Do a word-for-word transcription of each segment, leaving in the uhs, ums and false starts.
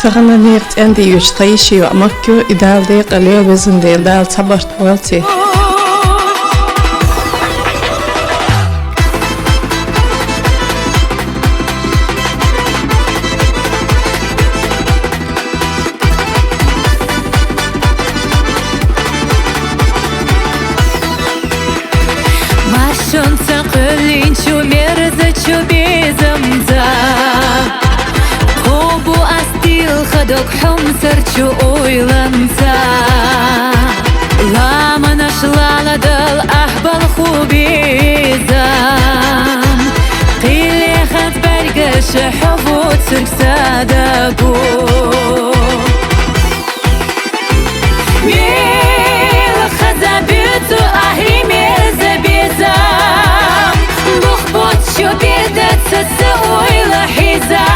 Тахан некъа цӀенде йоьдуш тха йиший йоӀ Макка ю, и Дала декъала йойла, Везан Дела, Дала цхьабарт болба цу. Маршонца кхоьллинчу мерзачу безамца, кхобу ас дилха дог хьомсарчу ойланца. Ламанаш лаладал ахь балху безам, кхин леханза бӀаргаш хьо воцург са дагу. Мел хаза буьйцу ахь и мерза безам, бух боцчу бедаца са ойла хьийза.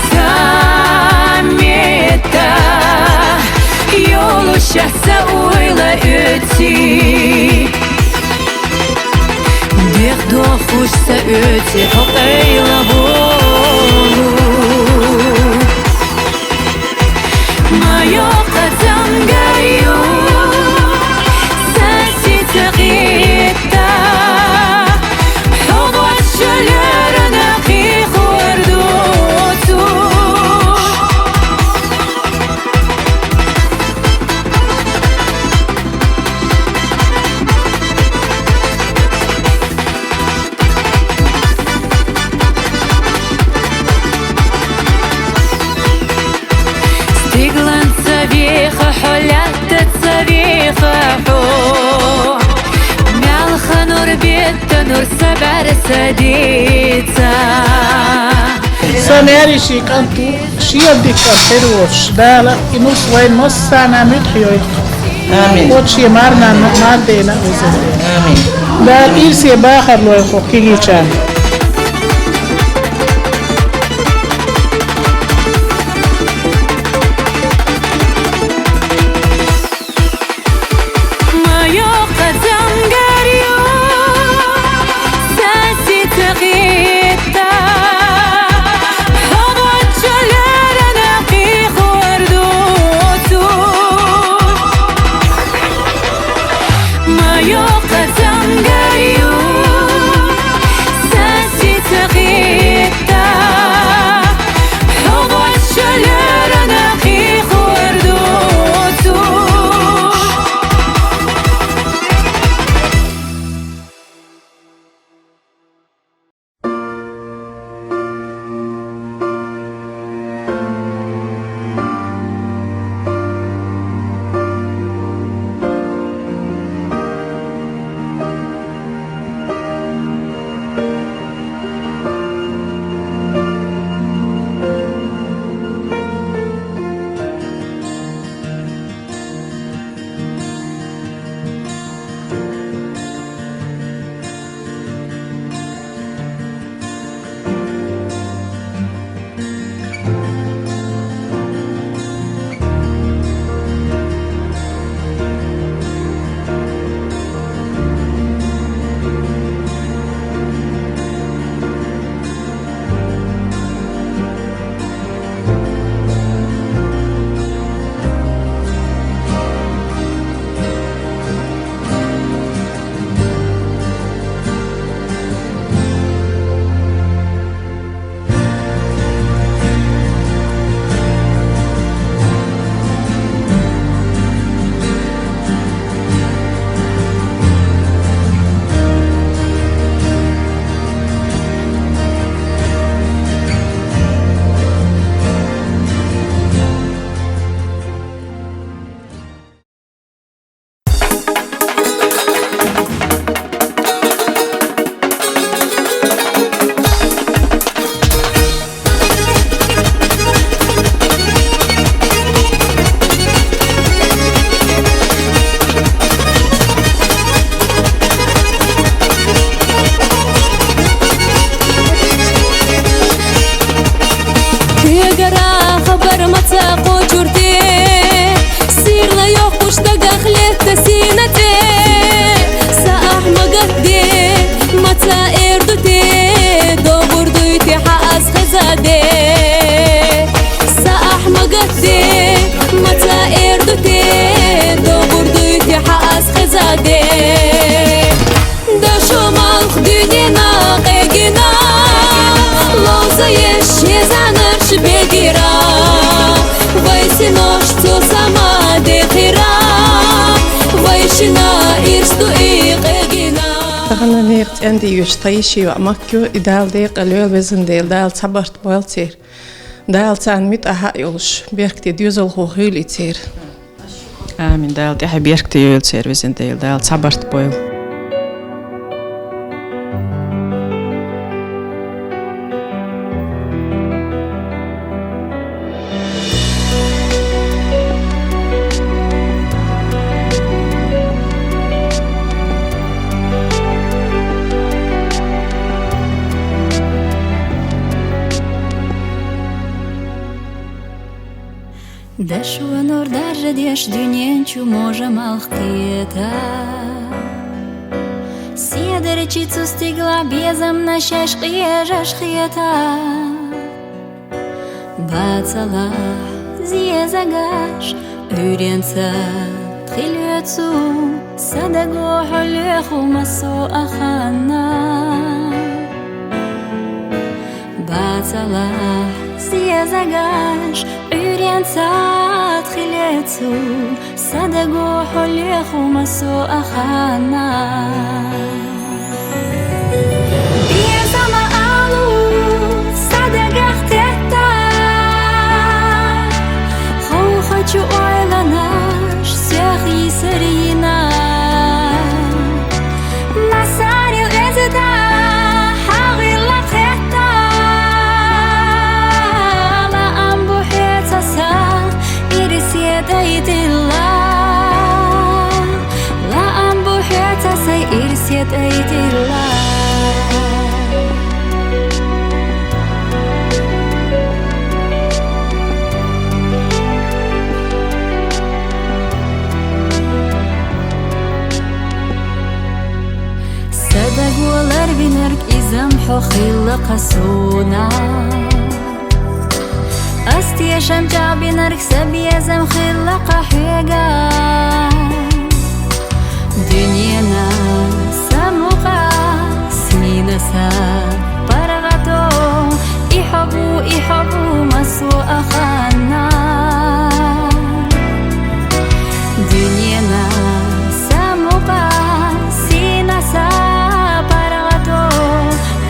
Сан меттахь йолуш ас са ойла оьций. ДегӀ дохуш сан оьций хьо къайла волу. Ма йоккха цамгар ю сан сица гӀитта, хьо гӀоцчу лерана кхихур ду цу. Стигланца веха хьо, лаьттаца веха хьо, маьлхан нур, беттан нур са бӀаьрса дийца. Сан маьрший кӀант ву, шен дика хир воцуш, Дала и нус вайн массарна муьтӀахь йойла. Амин. Оцу шен марнанна мардена а веза. Амин. Дала ирсе бахар лойла кху кегийчарна. Ма йоккха цамгар ю сан сица гӀитта, хьо гӀоцчу лерана кхихур ду цу. Ма йоккха цамгар ю сан сица гӀитта, хьо гӀоцчу лерана кхихур ду цу. Дегара хабар ма ца кхочур те, сирла йохуш дагах летта сина тӀе. Са ахь ма гатта Тахана некъ цӀенде йоьдуш тха йиший йоӀ Макка ю, и Дала декъала йойла, Везан Дела, Дала цхьа барт бойла церан. Дала царна муьтӀахь а йолуш, беркате доьзалхо хуьлда церан. Амин. Дала тӀаьхье беркате йойла церан, Везан Дела, Дала цхьа барт бойла. Дашонан даржа деш дуьнен чу можа малх кхета. Седарчий цу стигалахь безамна шаьш къежаш хета. Бацалахь зезагаш, Ӏуьйренца тхилоьцу, садаго хьо лоьху массо а ханна. Бацалахь зезагаш, Ӏуьйренца тхилоьцу, садаго хьо лоьху массо а ханна. Безам а алу садагах тетта, хӀокху чу ойланаш сех йисар йина. Массарел эзда хьагӀилла кхетта, лаам бу хьоьца сан ирсе тӀайтилла. Лаам бу хьоьца сан ирсе тӀайтилла. Садаго ларвинарг иза-м хьо хилла-кх суна. Ас тешам чӀагӀбинарг сан безам хилла-кх хьоьга. Дуьненан сан мукъа, сийна сан паргӀато, и хьо бу, и хьо бу массо а ханна. Дуьненан сан мукъа, сийна сан паргӀато,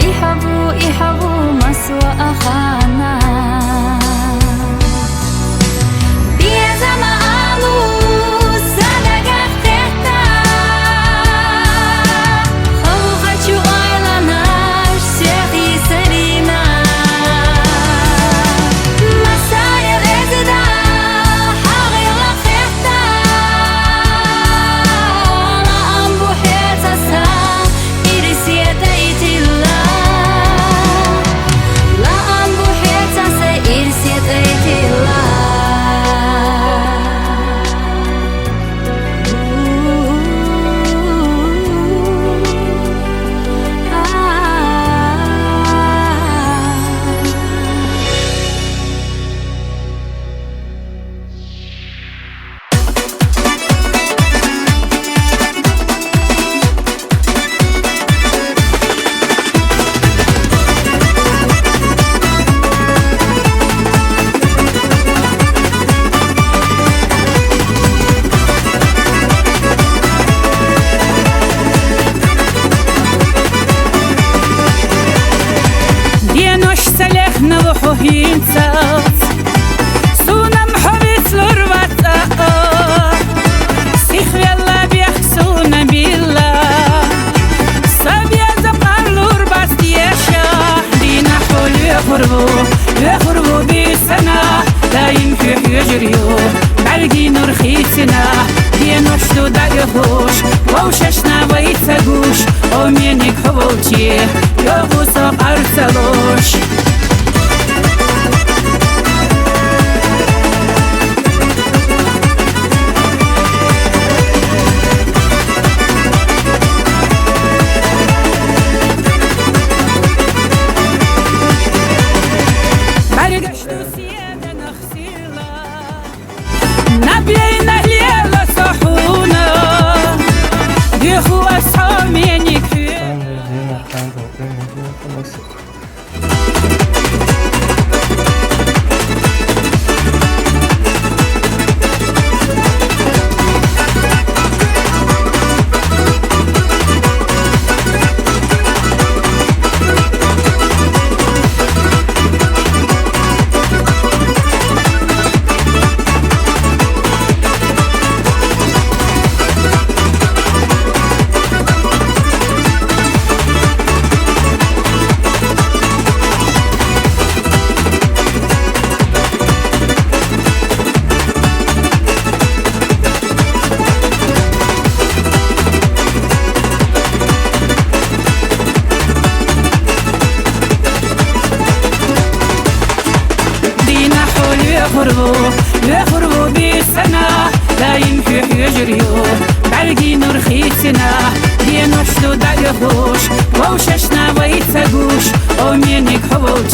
и хьо бу, и хьо бу массо а ханна. Безам а алу садагах тетта, хӀокху чу ойланаш сех йисар йина. Массарел эзда хьагӀилла кхетта, лаам бу хьоьца сан ирсе тӀайтилла. Лаам бу хьоьца сан ирсе тӀайтилла. Денош ца лехна ву хьо хӀинцалц, суна-м хьо вицлур вац цкъа а. Сихвелла бехк суна билла, сан безам къарлур бац тешахь. Дийнахь хьо лоьхур ву, лоьхур ву буьйсанна, даим хьоь хьоьжур ю бӀаьргийн нур хийцина. Денош ду дӀаоьхуш, вовшашна вай ца гуш, о мениг хьо волче, йоху со къар ца луш. БӀаьргаш ду седанах сирла, наб яйна лела со хьуна, деху ас хьо мениг хьоьга.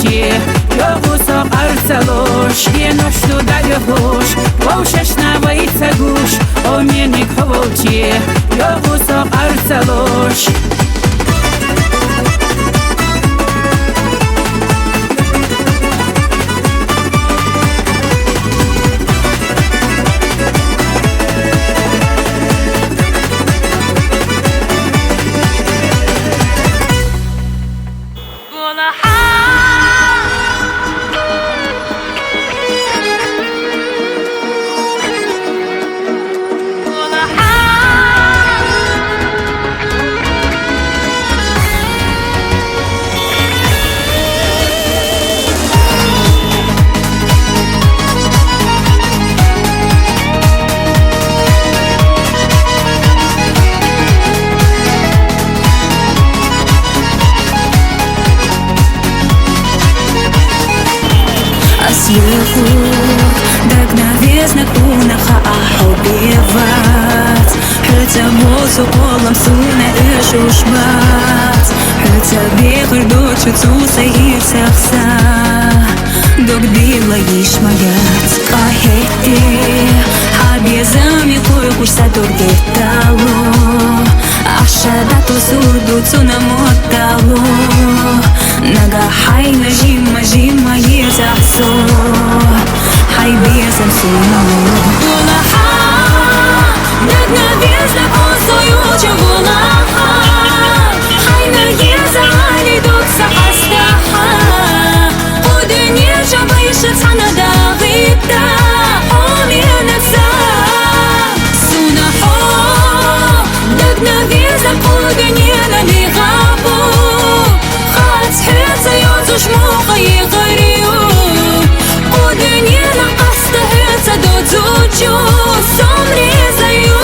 Чи, йогӀу со къарцалуш, геношду далихуш, вовшашна вайца гуш, о меник хӀу волчи, йогӀу со къарцалуш. Аз юху дагна везна куна ха а хӀу бевац. ХӀуца мозу къолам суна эшуш бац. ХӀуца бехар дочу цуса ирсахса. Дог дила иш магац. Къахетти, хӀа безами къуйкъуш са дог детало. Ашада ту сурду цуна моттало. Нага хӀяйна жимма-жимма езахсо. ХӀай безам суна. Гулаха, дагна везна косо юча гулаха. ХӀяйна еза али дукса хастаха. Къудни жабайша цана дагъита. Хьомена са. Суна хьо, дагна веза къуднена лигъабу. Хац хӀуца юзуш муха игъариу. Къуднена къаста хӀуца додзучу сомрезаю.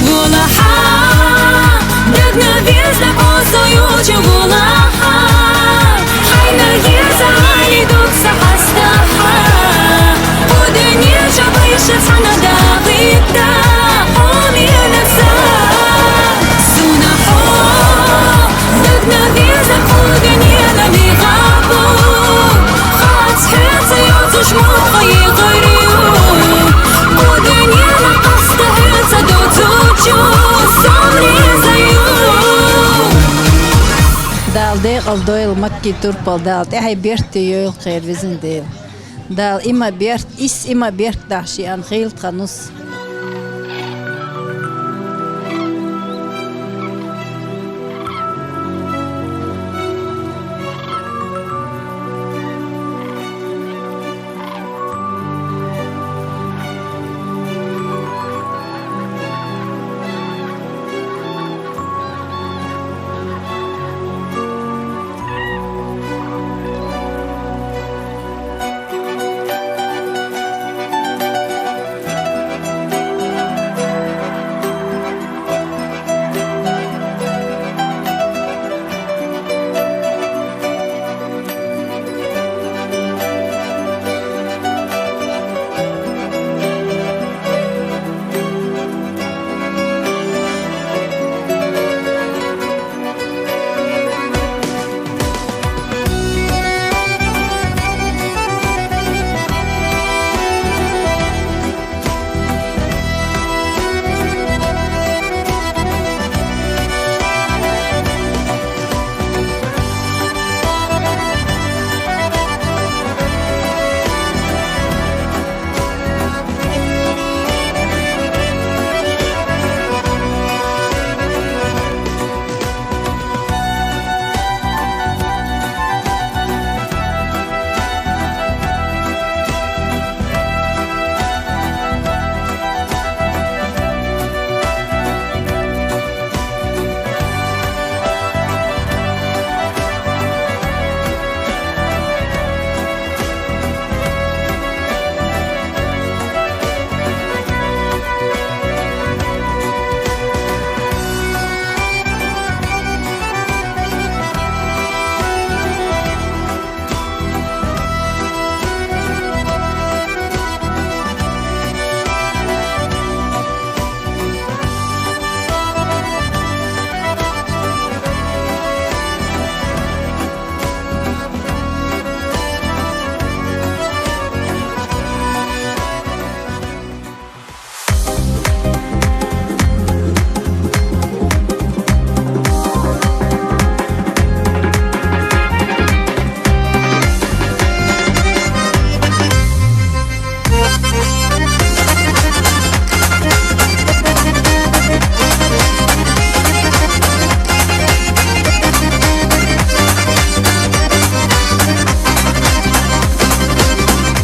Гулаха, дагна везна косо юча гулаха. ХӀяйна еза али дукса хастаха. Къудни жабайша цана дагъита. Хьомена са. Суна хьо, дагна веза къуднена лигъабу. Хац хӀуца юзуш муха игъариу. Къуднена къаста хӀуца додзучу сомрезаю. Дала декъал дойла, Макки турпал Дала тӀехье берте йойла хер везин Дела. Дала има берт, ис има берт дахьа шиан хилтха нус.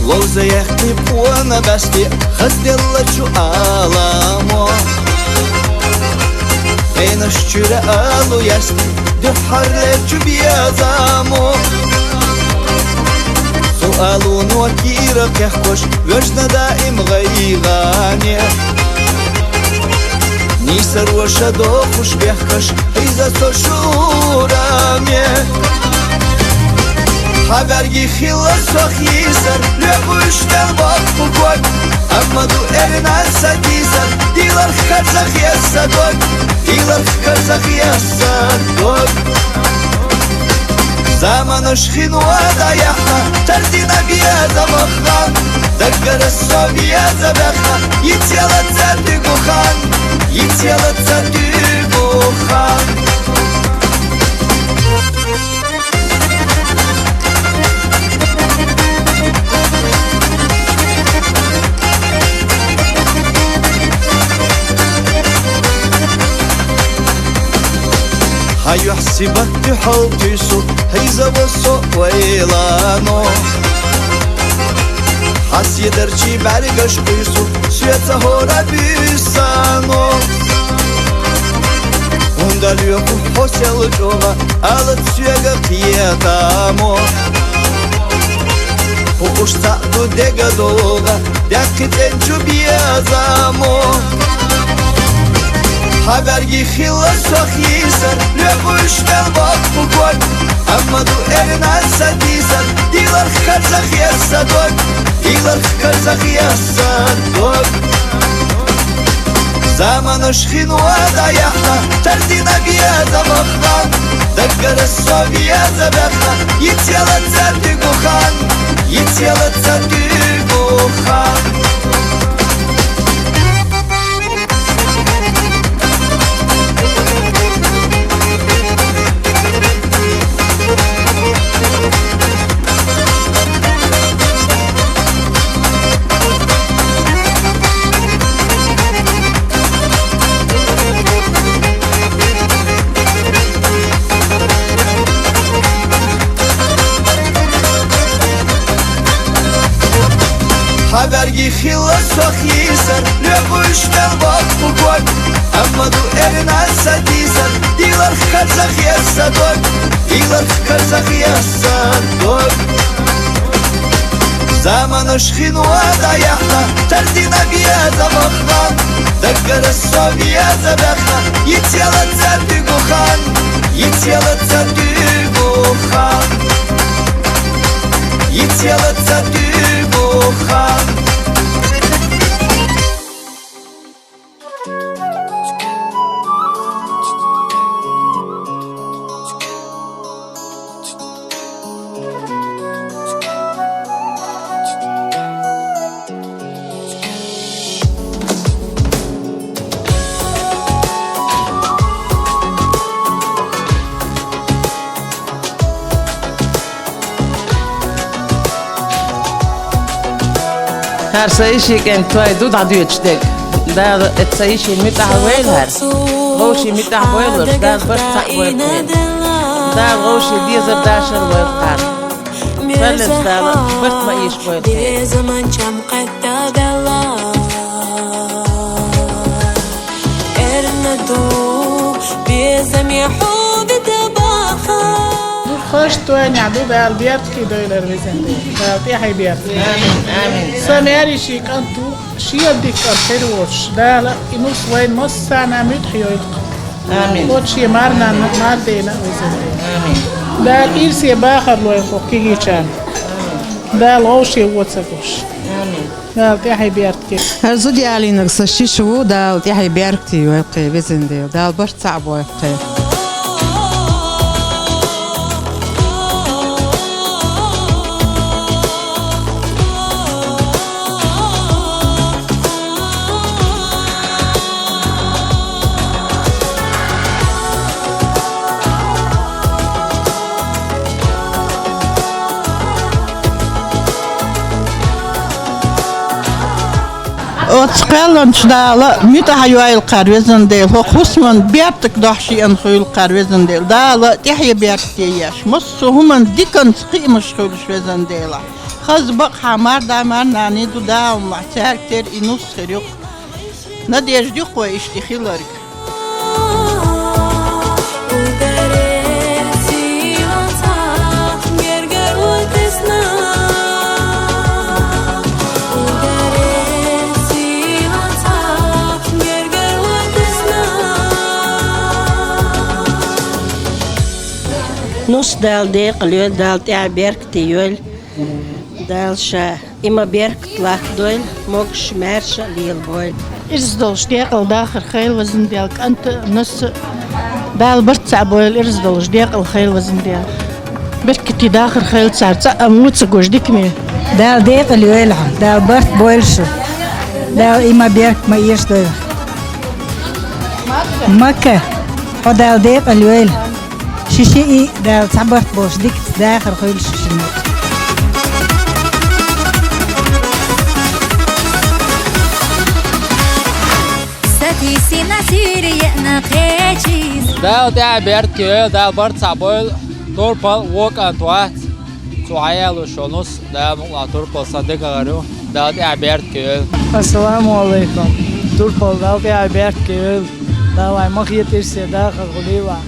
Ловза яьккхи къона бӀаьсти, хазделлачу Ӏаламо. Хенаш чуьра алу ясти, дуьххьарлерчу безамо. Цу алуно кийра кхехкош, вежна даим гӀайгӀане. Нийсаро ша дохуш бехкаш, хьийза со шура ме. Хьан бӀаргий хилла сох йийсар, лоьхуш мел боккху ког. Амма ду эрна са дийсар, дийларх карзах ес са дог, дийларх карзах ес са дог. Заманаш хин вада яхна, тардина беза вахна. Даггара со веза бехна, йицъяла ца дуьгу хан, йицъяла ца дуьгу хан. Хьан юьхь-сибат дуьхьал туьйсу, хьийза ва со вайлано. Хьан седарчий бӀаргаш кхуьйсу, соьца хӀора буьйсано. ХӀунда лоьху хьо сел чӀогӀа, алат соьга кхетамо. Хьо уж цхьаъ ду дега долга, даьккхи цӀенчу безамо. Хьан бӀаргий хилла сох йийсар, лоьхуш мел боккху ког. Амма ду эрна са дийсар, дийларх карзах ес са дог, дийларх карзах ес са дог. Заманаш хин вада яхна, тардина беза вахна. Даггара со веза бехна, йицъяла ца дуьгу хан, йицъяла ца дуьгу хан. Хьан бӀаргий хилла сох йийсар, лоьхуш мел боккху ког. Амма ду эрна са дийсар, дийларх карзах ес са дог, дийларх карзах ес са дог. Заманаш хин вада яхна, тардина беза вахна. Даггара со веза бехна, йицъяла ца дуьгу хан, йицъяла ца дуьгу хан, йицъяла ца дуьгу хан. ХӀара сан йишин кӀентий ду дӀадоьдуш дерг. Дала эцу сан йишин муьтӀахь войла хӀара. Вовшийн муьтӀахь войла, Дала барт цхьаъ бойла кхин. Дала вовшийн дезар дашар войла кхара. Саллес Дала барт ма ийша войла кхин. Эрна ду безаме хьо вита баха. Ду хаш тойнехь ду Дала беркате дойла хӀара везан Дела. Дала тӀаьхье беркате. Амин, амин. Сан маьрша кӀант ву, шен дика кӀант хир воцуш. Дала и нус вайн массарна муьтӀахь йойла. Амин. Оцу шен марнанна мардийна а везан Дела. Амин. Дала ирсе бахар лойла кху кегийчарна. Дала вовшийн вон ца гуш. Амин. Дала тӀаьхье беркате. ХӀара зуда ялийнарг сан шиша ву, Дала тӀаьхье беркате йойла кхин, везан Дела. Дала барт цхьаъ бойла кхин. Оцу кхелланчу Дала муьтӀахь йойла кхара, везан Дела, хӀокху хӀусаман бертаг дохьуш еана хуьйла кхара, везан Дела. Дала тӀаьхье беркате еш, массо а хӀуманна диканца кхиамаш хуьлуш, везан Дела. Кхаза бакъахьа мар-да, мар-нана ду, Дала мукъ лахь, цаьрга тера и нус хир ю-кх. Надежда ю-кх вай иштта и хиларга. Нус, Дала декъала йойла, Дала тӀехь беркате йойла. Дала ша и ма беркат латтадойла, могуш-маьрша лелабойла. Ираз долуш декъала дахар хийла везан Дела, кӀант а, нус а. Дала барт цхьаъ бойла, ираз долуш декъала хийла везан Дела. Беркате дахар хийла цара, цхьа а вон ца гуш дика ме. Дала декъала йойла хьо, Дала барт бойла шу. Дала и ма беркат ма эшадойла. Макка, хьо Дала декъала йойла. Ши-шиъ а Дала цхьа барт болуш дикаца дахар хуьлуш шуна. Сатийсина сийра еана кхечийса. Дала тӀехь беркате йойла, Дала барт цхьаъ бойла, турпал вон кӀант вац. Цо хьаялуш йолу нус, Дала мукъ лахь, турпал сан декагӀар ю, Дала тӀехь беркате йойла. Ассаламу алейкум. Турпал Дала тӀехь беркате йойла. Дала вай ма хета ирсе дахар хуьлийла.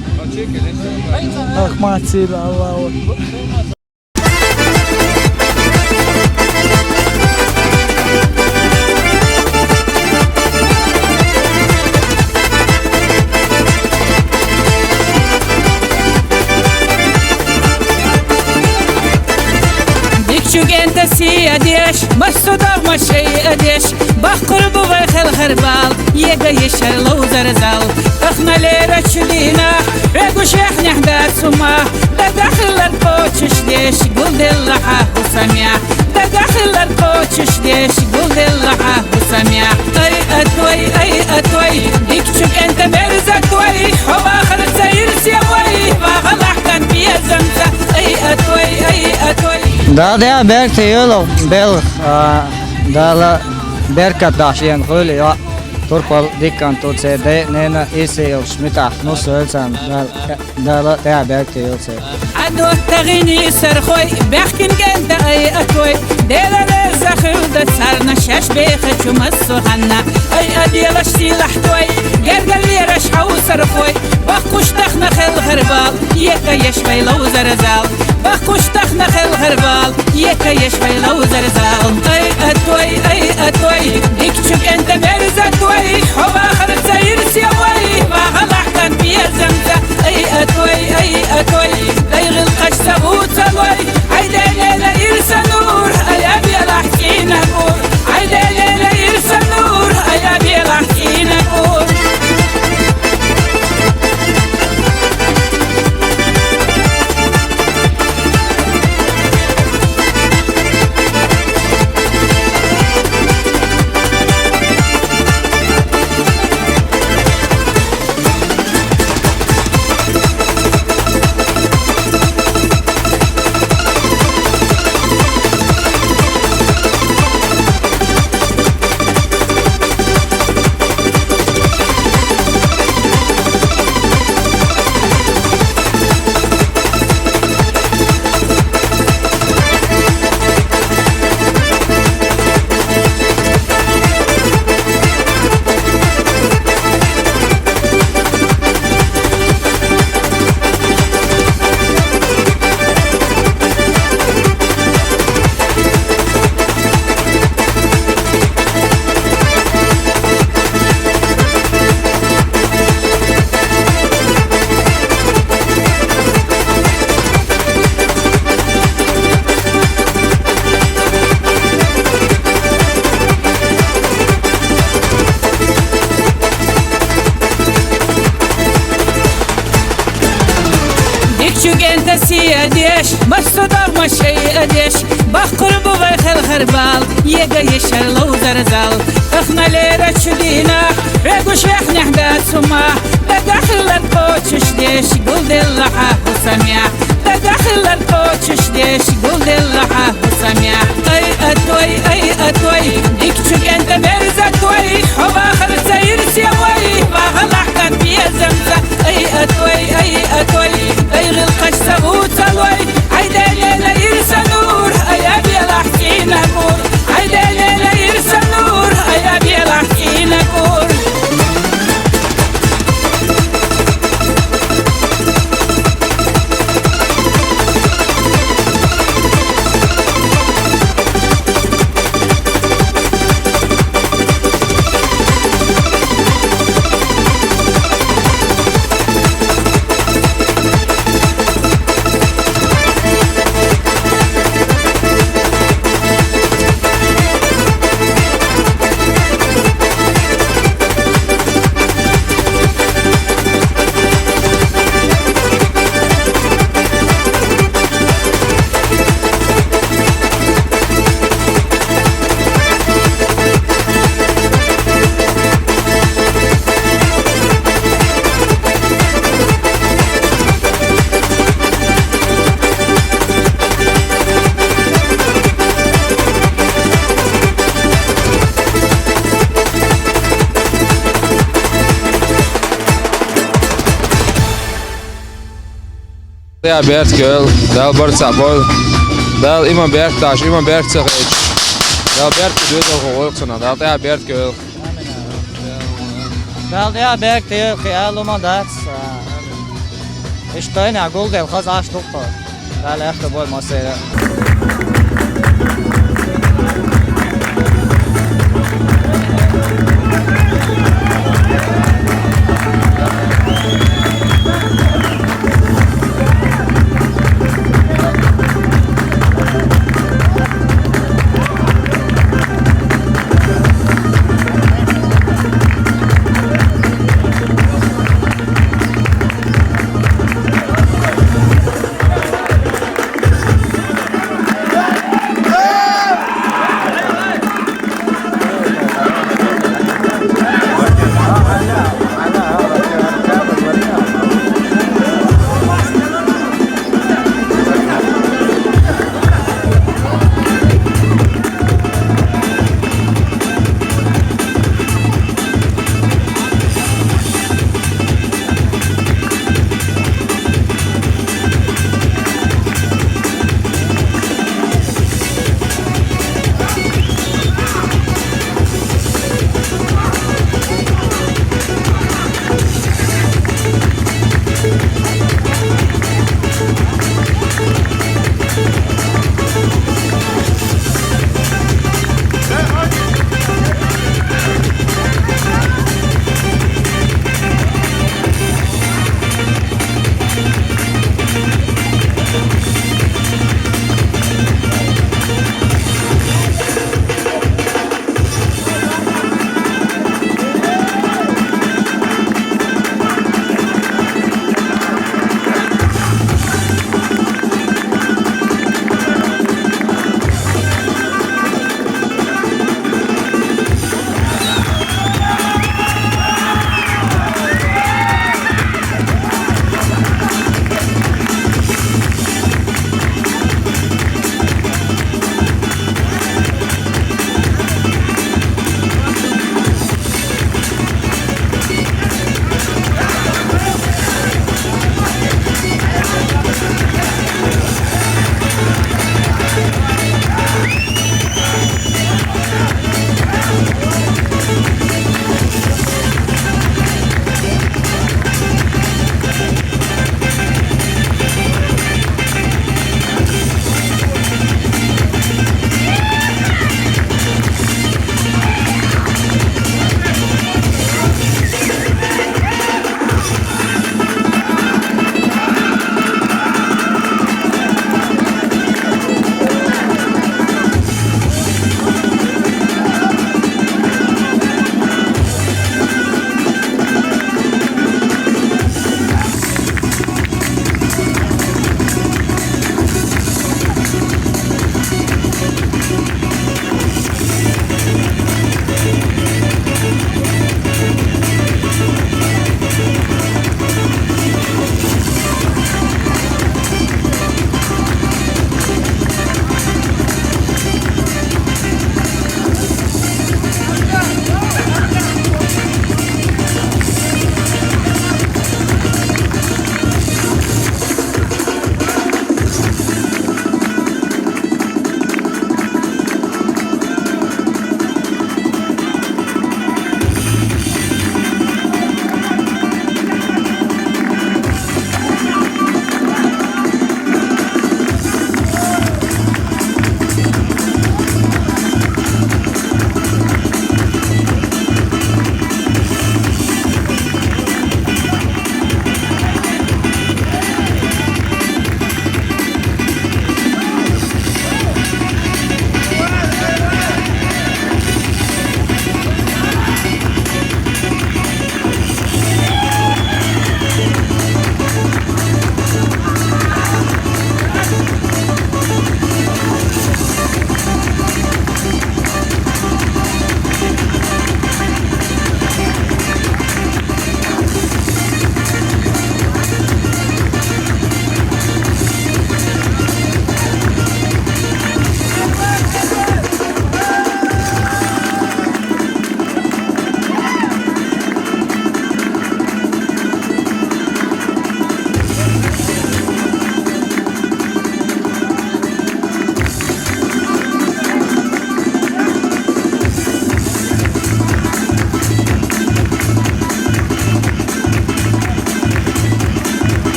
Рахмат сийла, Аллаху акбар. Дикачу кӀентан сий а деш, массо а догӀмаш а деш, баккхур бу вай хелхар бала, ега ешар ловзар зал. Тахналерачу дийнахь, хьоьгуш яхнехь дац хӀума, дагахь хилларг кхочушдеш, гулделлахьа хӀу самехь. Дагахь хилларг кхочушдеш, гулделлахьа хӀу самехь. Ай, атой, ай, атой, дикачу кӀентан мерза той, хьо вахар ца ирсе вай, вахалахь кан безамца. Ай, атой, ай, атой. Дала тӀехь беркате йойла белхан, а, Дала беркат дахь шена хуьлу йоӀ. Турпал дика кӀант ду, церан дай а, нана а ирсе йолуш муьтӀахь нус а йойла царна, Дала, Дала тӀехь беркате йойла церан. ӀадоттагӀий нийсархой, баьхкина кӀентан ай атой, Дела реза хуьлда царна шаьш бехачу массо а ханна. Ай, а Делаш сийлахь той, гергарлераш хьовсархой, баккхуш тахна хелхар бала, ега еш вай ловзар зал. Баккхуш тахна хелхар бала, ега еш вай ловзар зал. Ай, атой, ай, атой, дикачу кӀентан мерза той, хьо вахар ца ирсе вай, вахалахь кан безамца. Ай, атой, ай, атой, дай гӀиллакхаш ца вуцалой, хьайн Делера ирса нур, ай, а белахь цӀийнан ур. Хьайн Делера ирса нур, ай, а белахь цӀийнан ур. Дикачу кӀентан сий а деш, массо а догӀмаш а деш, баккхур бу вай хелхар бала, ега ешар ловзар зал. Тахналерачу дийнахь, хьоьгуш яхнехь дац хӀума, дагахь хилларг кхочушдеш, гулделлахьа хӀу самехь. Дагахь хилларг кхочушдеш, гулделлахьа хӀу самехь. Ай, атой, ай, атой, дикачу кӀентан мерза той, хьо вахар ца ирсе вай, вахалахь кан безамца. Ай, атой, ай, атой, ай, гӀиллакхаш ца вуцалой, хьайн Делера ирса нур, ай, а белахь Дала тӀехьа беркат дойла, Дала барт цхьаъ бойла. Дала иман беркат даш, иман беркат ца хилча, Дала беркат доьзалхо гӀойла цунах, Дала тӀехьа беркат дойла. Дала тӀехьа беркат дойла, кхин ала хӀума дац. Иштта тайнехь гулделла хаза Ӏаш ду-кх тхо. Дала аьтто бойла массеран а.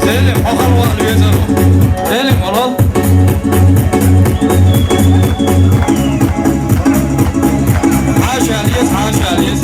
Selim, okan var, üyeler. Selim, oğlum. Haşa, yes, haşa, yes.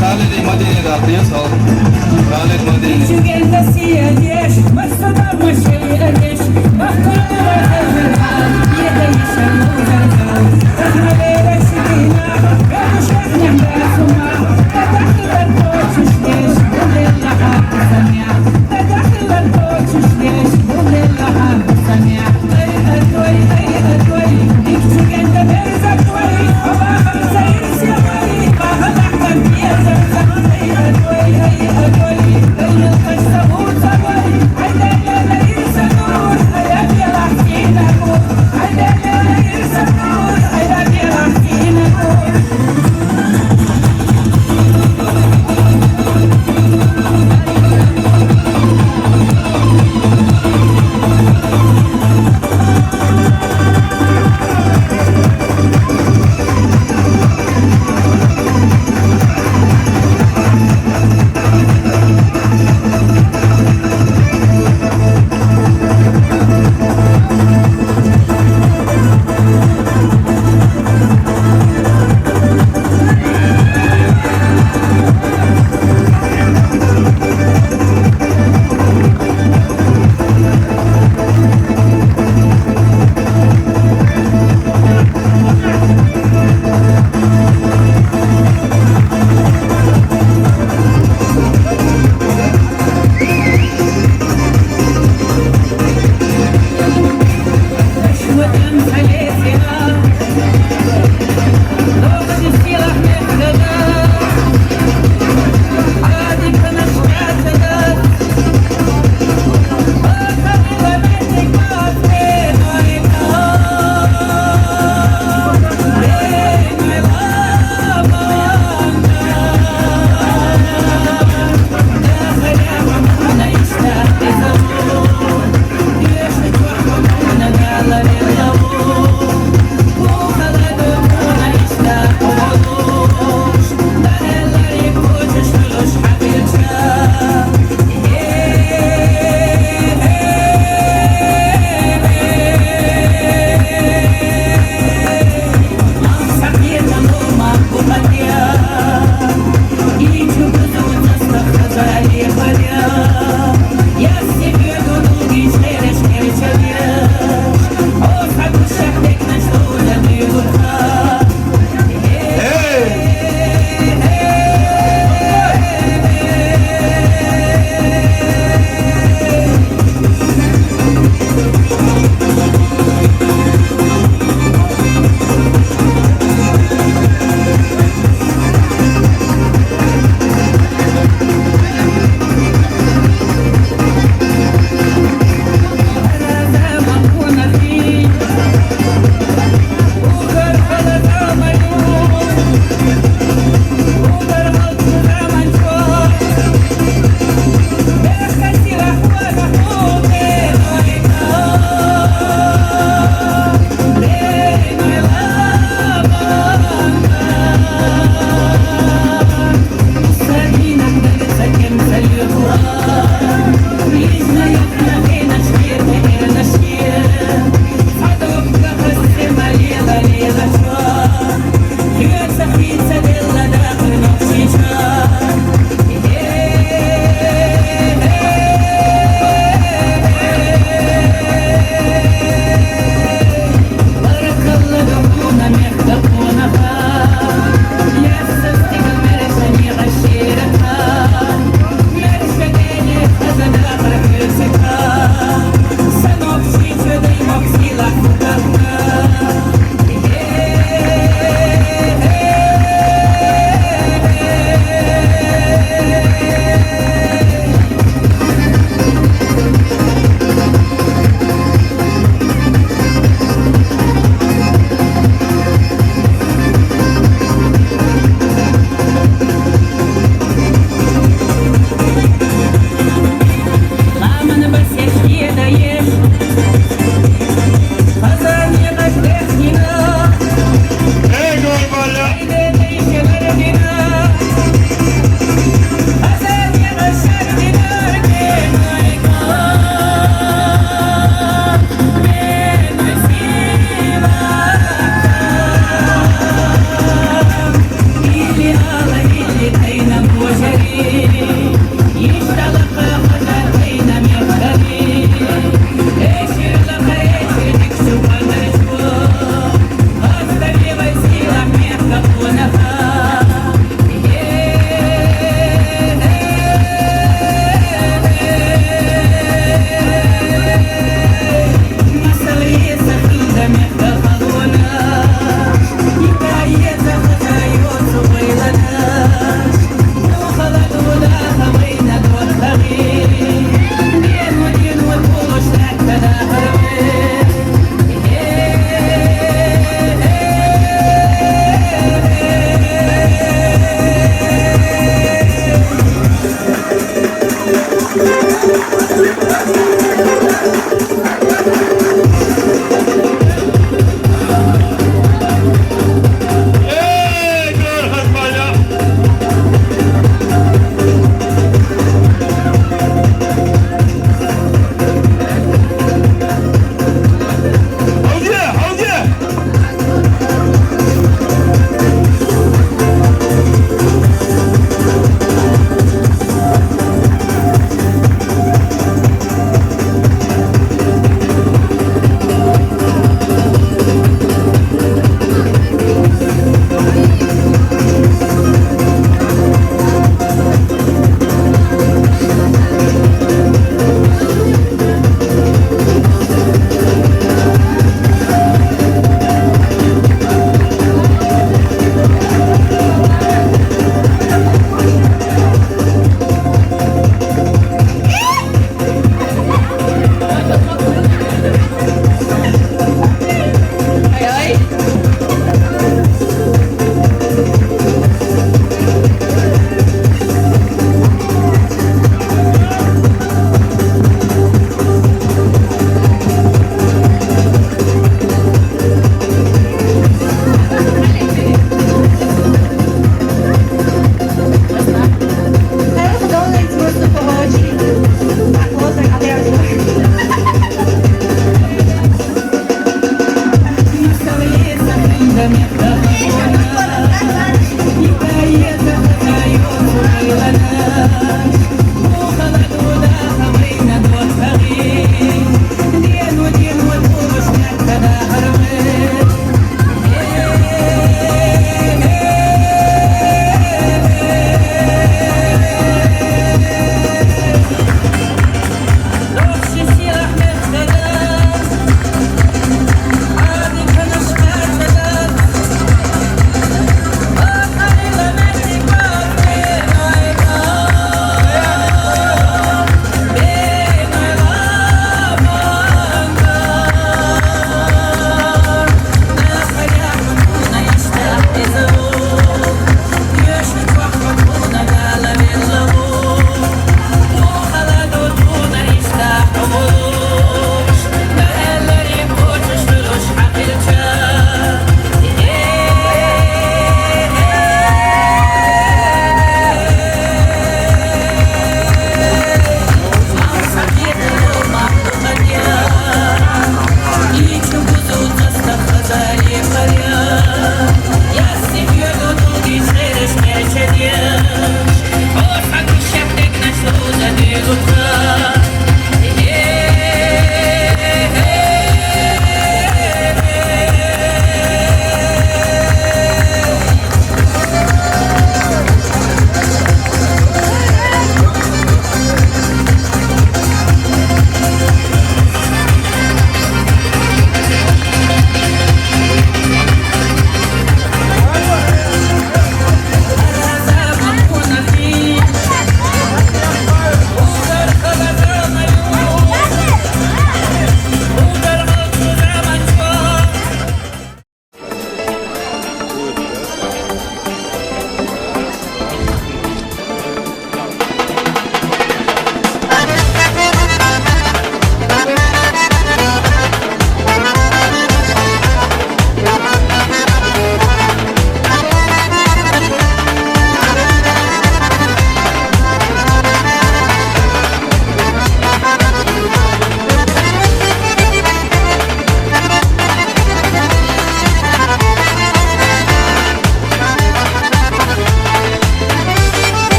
Xalid Madini, Xalid Madini.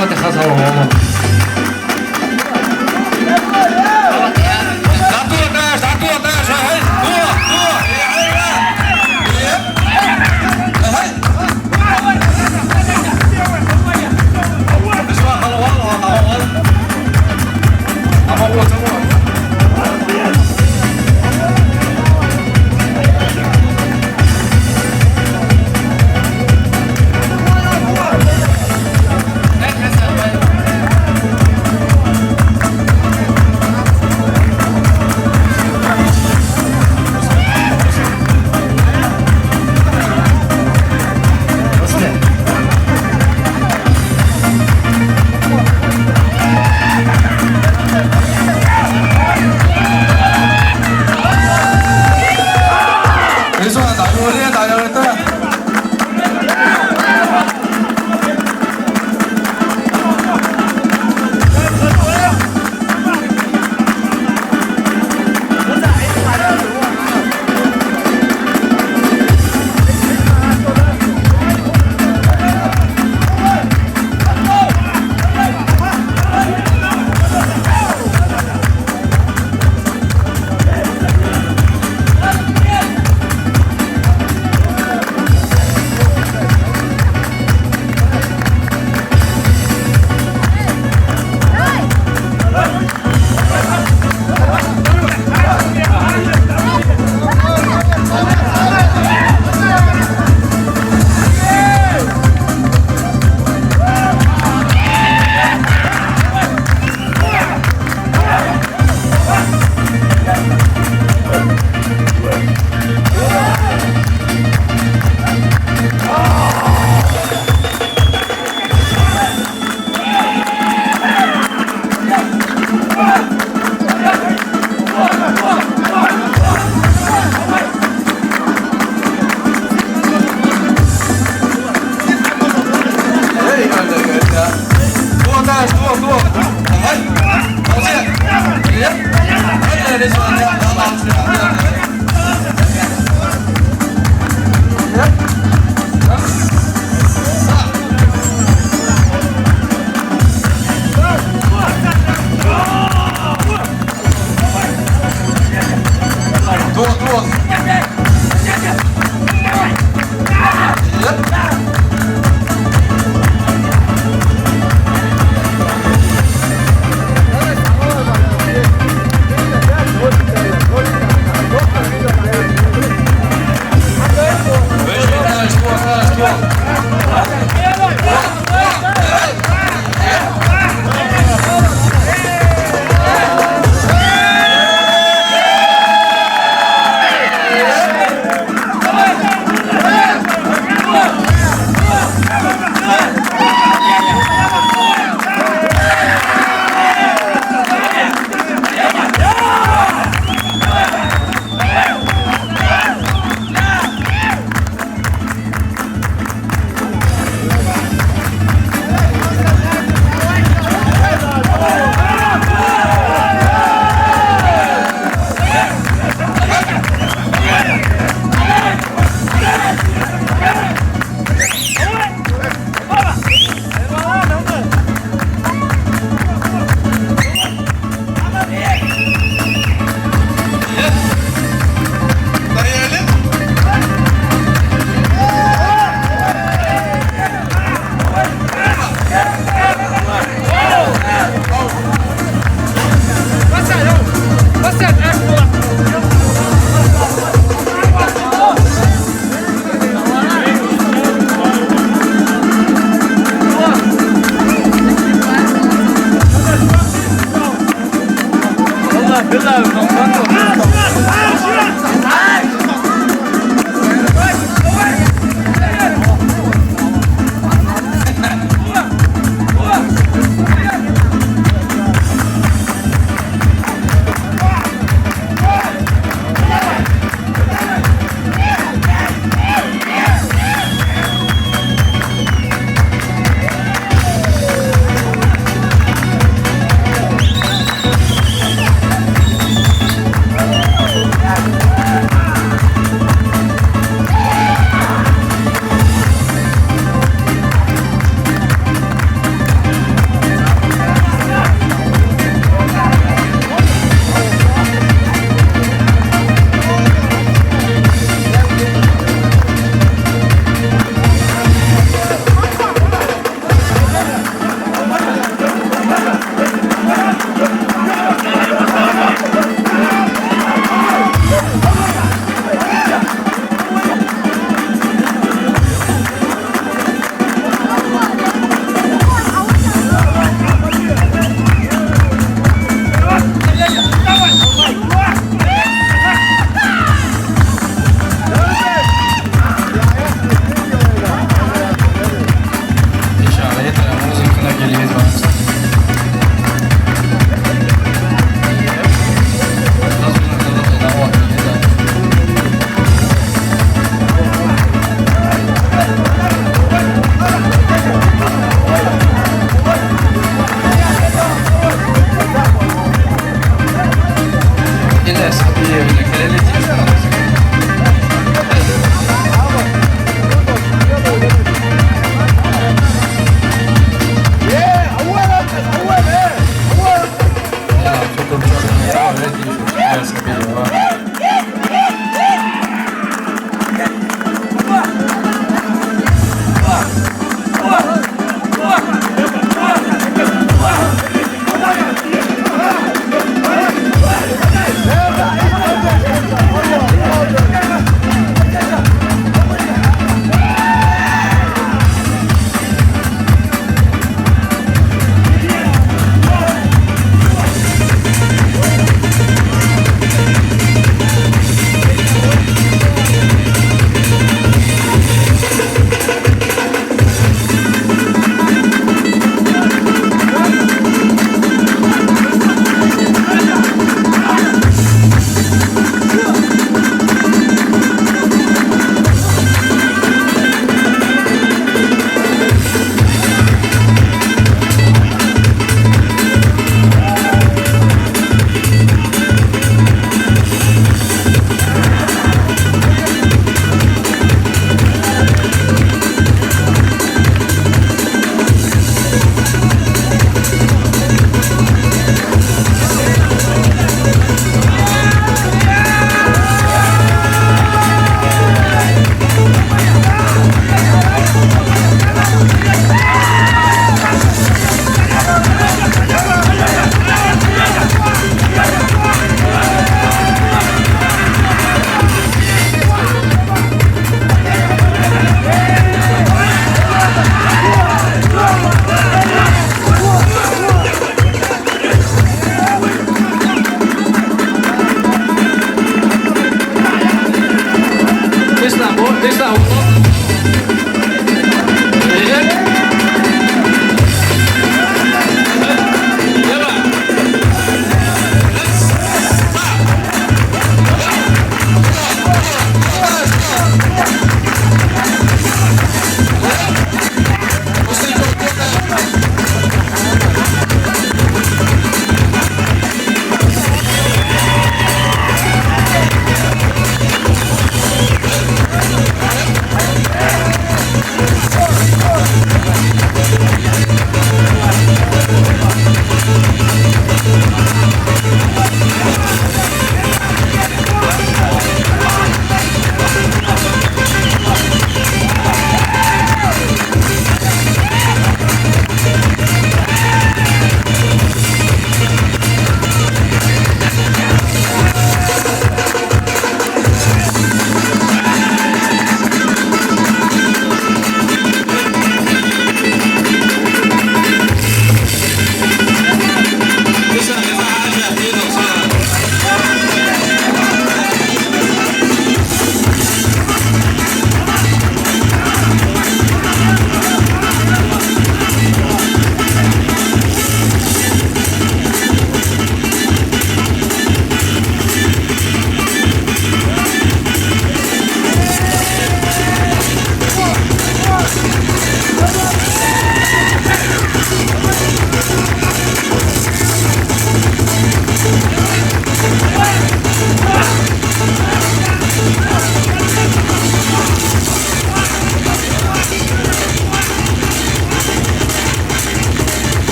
Te jazz, vamos, vamos. Está tú atrás, está tú atrás, eh, eh. Tú, tú, eh, eh, eh. Eh, eh. Eso va, vamos, vamos, vamos, vamos. Vamos, vamos, vamos. Eso, hasta luego, hasta luego. Inşallah yeter, uzun kına geliriz bak.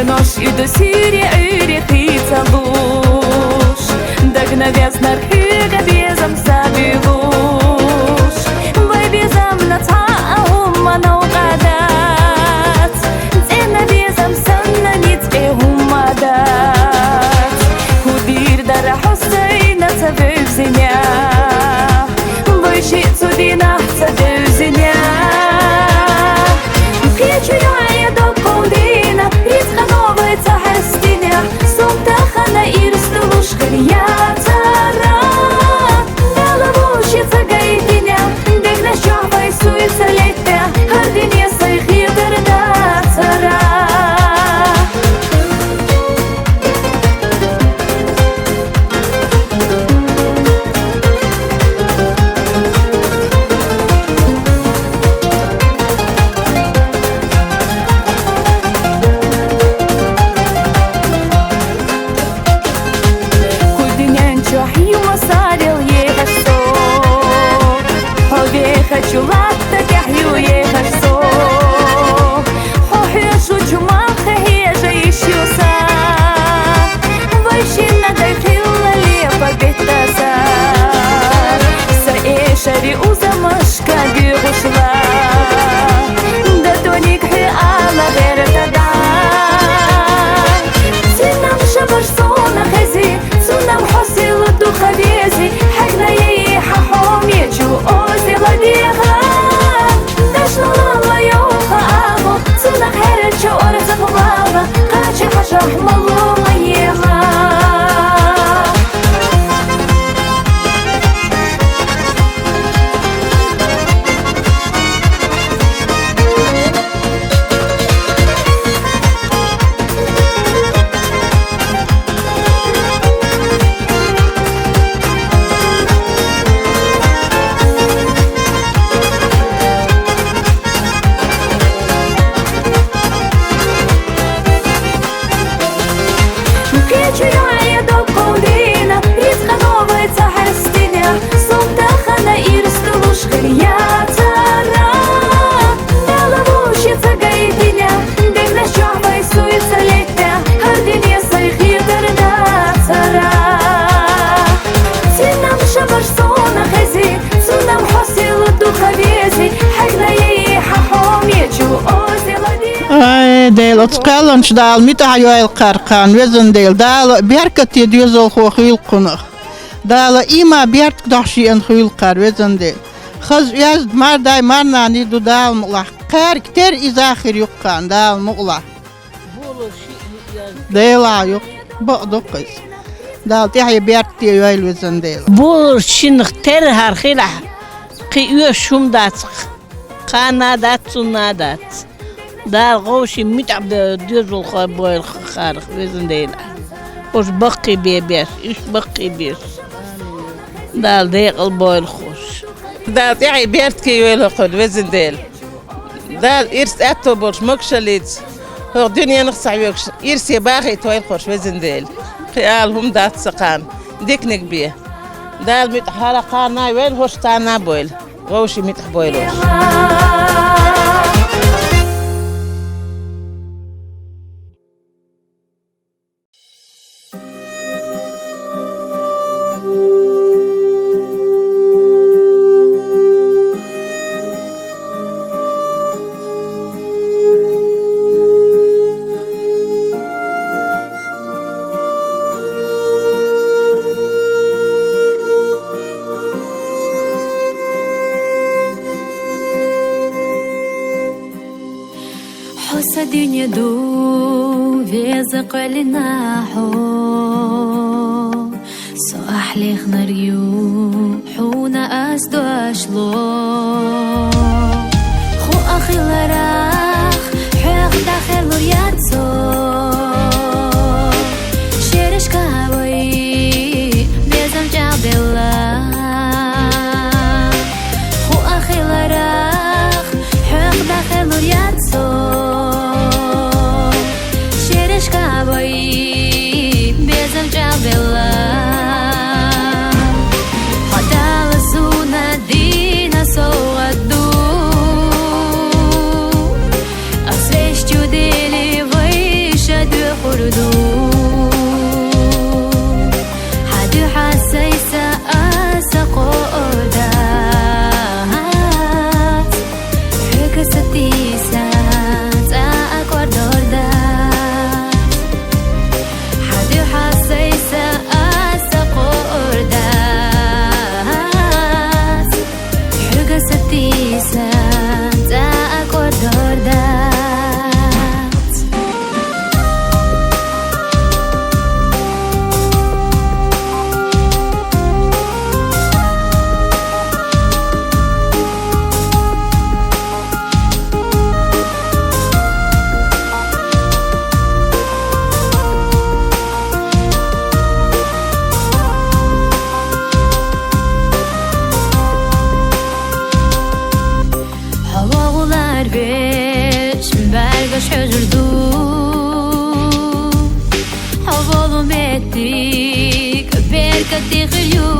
Нош уьдуьсуьре Ӏуьйре хийцалуш, дагна везна хьоьга безам са буьйлуш. Вай безамна цхьа а хӀума новкъа дац, цӀена безам санна ницкъ хӀума дац. ХӀу дийр дара хьо сайна ца вевзинехь, вай шиъ цу дийнахь ца девзинехь. Кхечу йоӀе доккхал дина, рицкъано вай ца хьестинехь, сом тахана ирс долуш хир яцара. Дала вовши ца гайтинехь, дегнаш чохь вай суй ца леттехь, хӀара дуьне сайн хетар дацара. Кху дуьнен чохь юма сарел ехаш со, хьо вехачу латта тӀехь ю ехаш со. Хьо хьоьшучу махха хьежа йиш ю сан, вай шинна дай хилла лепа беттаса. Сан эшари узамашка гуьгӀушла, датоник хье ала гӀерта да. Цуьнан шабаш сона хези, цунам хьо сила дукха вези, хьегна яй хьан хьомечу озе ладеха. Дашла лала йоха агӀо, цунах хьерача орцах вала, кхача хьажахь малула еха. Кхечу йоӀе доккхал дина, рицкъано вай ца хьестинехь, сом тахана ирс долуш хир яцара. Дала вовши ца гайтинехь, дегнаш чохь вай суй ца леттехь, хӀара дуьне сайн хетар дацара. Цуьнан шабаш сона хези, цунам хьо сила дукха вези, хьегна яй хьан хьомечу озе ладеха. Ай, Дела, оцу кхаьлланчу Дала муьтӀахь йойла кхаркхана, везан Дела. Дала беркате доьзалхо хуьйла кхунах. Дала ийман беркат дохьуш еана хуьйла кхар, везан Дела. Хаза оьзда мардай марнанний ду Дала мукъалахь. Кхаьрга тера иза хир ю кхана Дала мукъалахь. Делахь ю, бакъ ду-кх иза. Дала тӀаьхье беркате йойла, везан Дела. Бу шиннах тера хӀара хилахь, кхин оьшуш хӀума дац-кх. Кхана дац, цунна дац. Дала вовшийн муьтӀахь де-, доьзалхой бойла кхарах, везан Дела. Уьш баккхий бе беш, уьш баккхий беш. Дала декъал бойла кхуш. Дала тӀаьхье беркате йойла кхунна, везан Дела. Дала ирс аьтто болуш могушаллица, хӀокху дуьненах а ца хьоьгуш, ирсе бахийтойла кхуш, везан Дела. Кхин ала хӀума дац сан кхана, диканиг бен. Дала муьтӀахь хӀара кхана а йойла, хӀорш кхана а бойла, вовшийн муьтӀахь бойла уьш. Хьо сан дуьне ду, веза кхоьллина хьо. Со ахь лехнарг ю, хьуна ас дош ло. Ху а хиларах, хьоьх дӀахаьллур яц со. Шерашка вай безам чӀагӀделла. Ху а хиларах, хьоьх дӀахаьллур яц со. Шерашка вай безам чӀагӀделла. Хьо Дала суна дина совгӀат ду. Хьа духьа сайса аса къордац, хьога сатийса цӀа акӀордордац. Хьа духьа сайса аса къордац, хьога сатийса цӀа акӀордордац. Хьо вогӀулар веш бӀаргаш хьожар ду. Хьо волу меттиг беркате хир ю.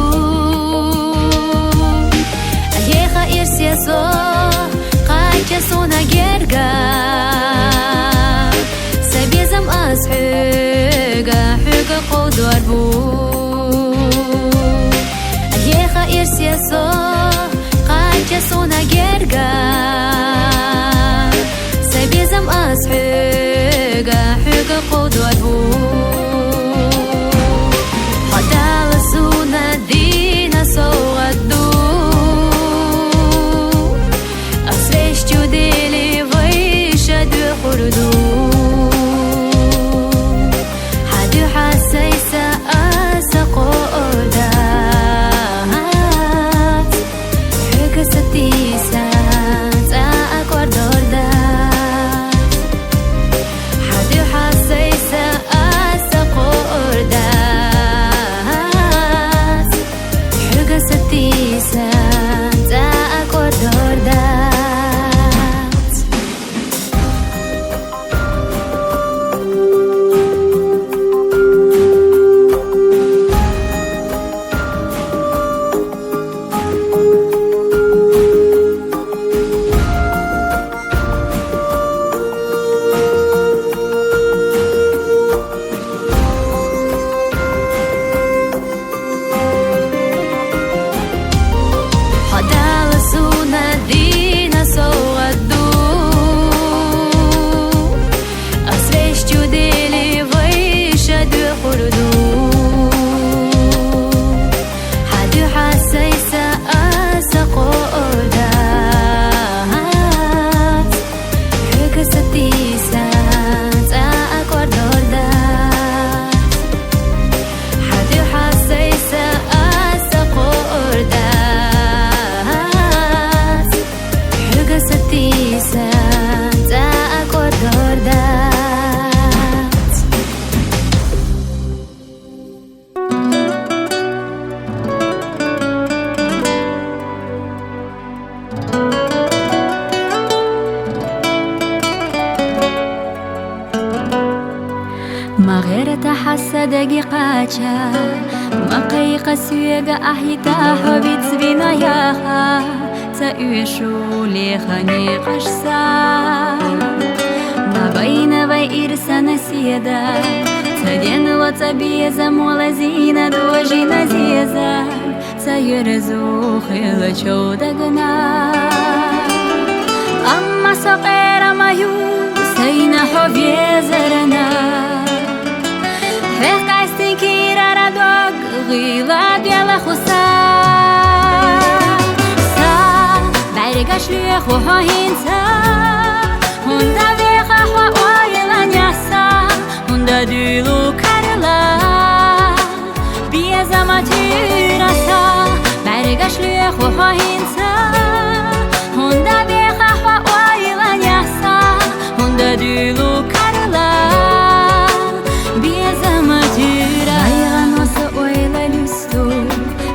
Еха ирсе со кхача суна герга. Са безам ас хьоьга, хьоьга кховдор бу. Еха ирсе со кхача суна герга. Са безам ас хьоьга, хьоьга кховдор бу. Хьо Дала суна дина совгӀат ду. Ас вещу дели вайша дуьхур ду. Хьа дуьхьа сайса аса къордац, хьога сатийса цӀа акӀордордац. Хьа дуьхьа сайса аса къордац, хьога сатийса цӀа акӀордордац. Хьо Дала суна дина совгӀат ду. Ас вещу дели вайша дуьхур ду. Хьа дуьхьа сайса аса къордац, хьога сатийса цӀа акӀордордац. Хьа дуьхьа сайса аса къордац, хьога сатийса цӀа акӀордордац. Ма гӀерта хьа са даги кхача, ма кхайкха соьга ахьита хьо вицвина яха, ца оьшу леха некъаш са. Ма байна вай ирсана седа, ца денло цӀа безамо лазийна дожийна зеза. Ца йоьрзу хила чов дагна. Амма со къера ма ю, сайна хьо везарна. Хьех къаьстин кийрара дог гӀийла дела хуса. Са бӀаргаш лоьху хьо хӀинца, хӀунда веха хьо ойла няса, хӀунда дуьйлу карла. Безама туьйра са, бӀаргаш лоьху хьо хӀинца, хӀунда веха хьо ойла няса, хӀунда дуьйлу карла, безама туьйра. Вай гӀано са ойла луьсту,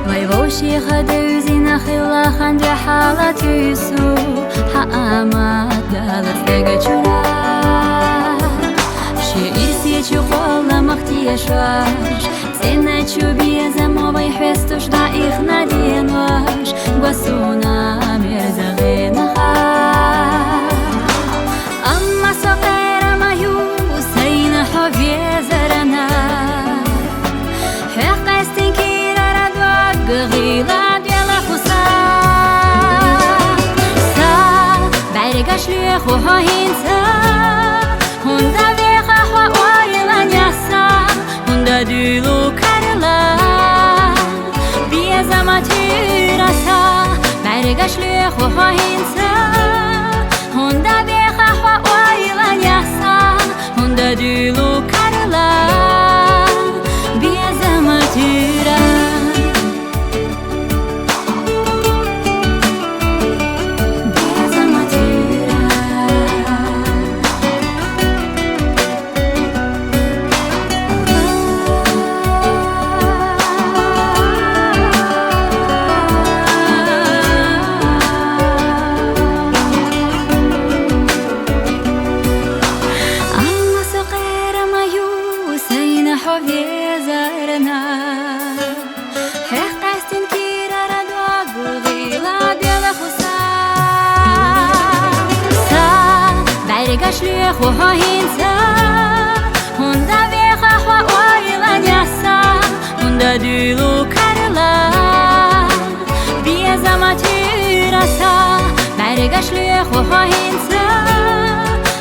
вай вовшеха девзина хила хан дуьхьала туьйсу, хьа амат далац дега чура. Ши ирсе чу кхолла мах тешаш, цӀена чу безамо вай хьестуш дӀаихна денош, гва суна мерза гӀенаха. Амма со къера ма ю, сайна хьо вез хӀинца, хӀунда беха хьо ойланехса, хӀунда дуьйлу карла безама туьра. Безама туьра. Амма со къера ма ю, сайна хьо везарна. Хьех къаьстина кирара дог гӀийла делахуса. Са бӀаргаш лоьху хьо хӀинца, хӀунда веха хьо ойланехса, хӀунда дуьйлу карла безама туьра. Са бӀаргаш лоьху хьо хӀинца,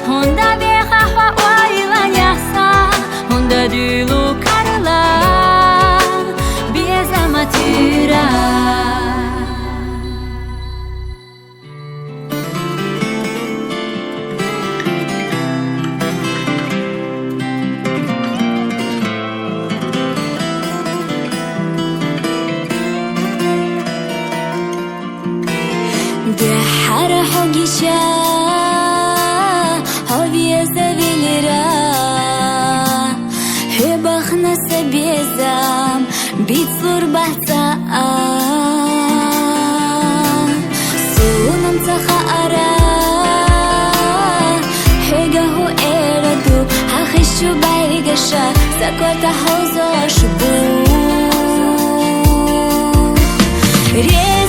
хӀунда веха хьо ойланехса, хӀунда дуьйлу карла безама туьра. ДехьхӀара хьо гича, хьо везавелира, хьо бахна са безам бицлур бац цӀа а. Суна ца хаьара, хьоьга хӀу эр ду, хьан хиш чу бӀаргаша са корта хьовзош бу. Рез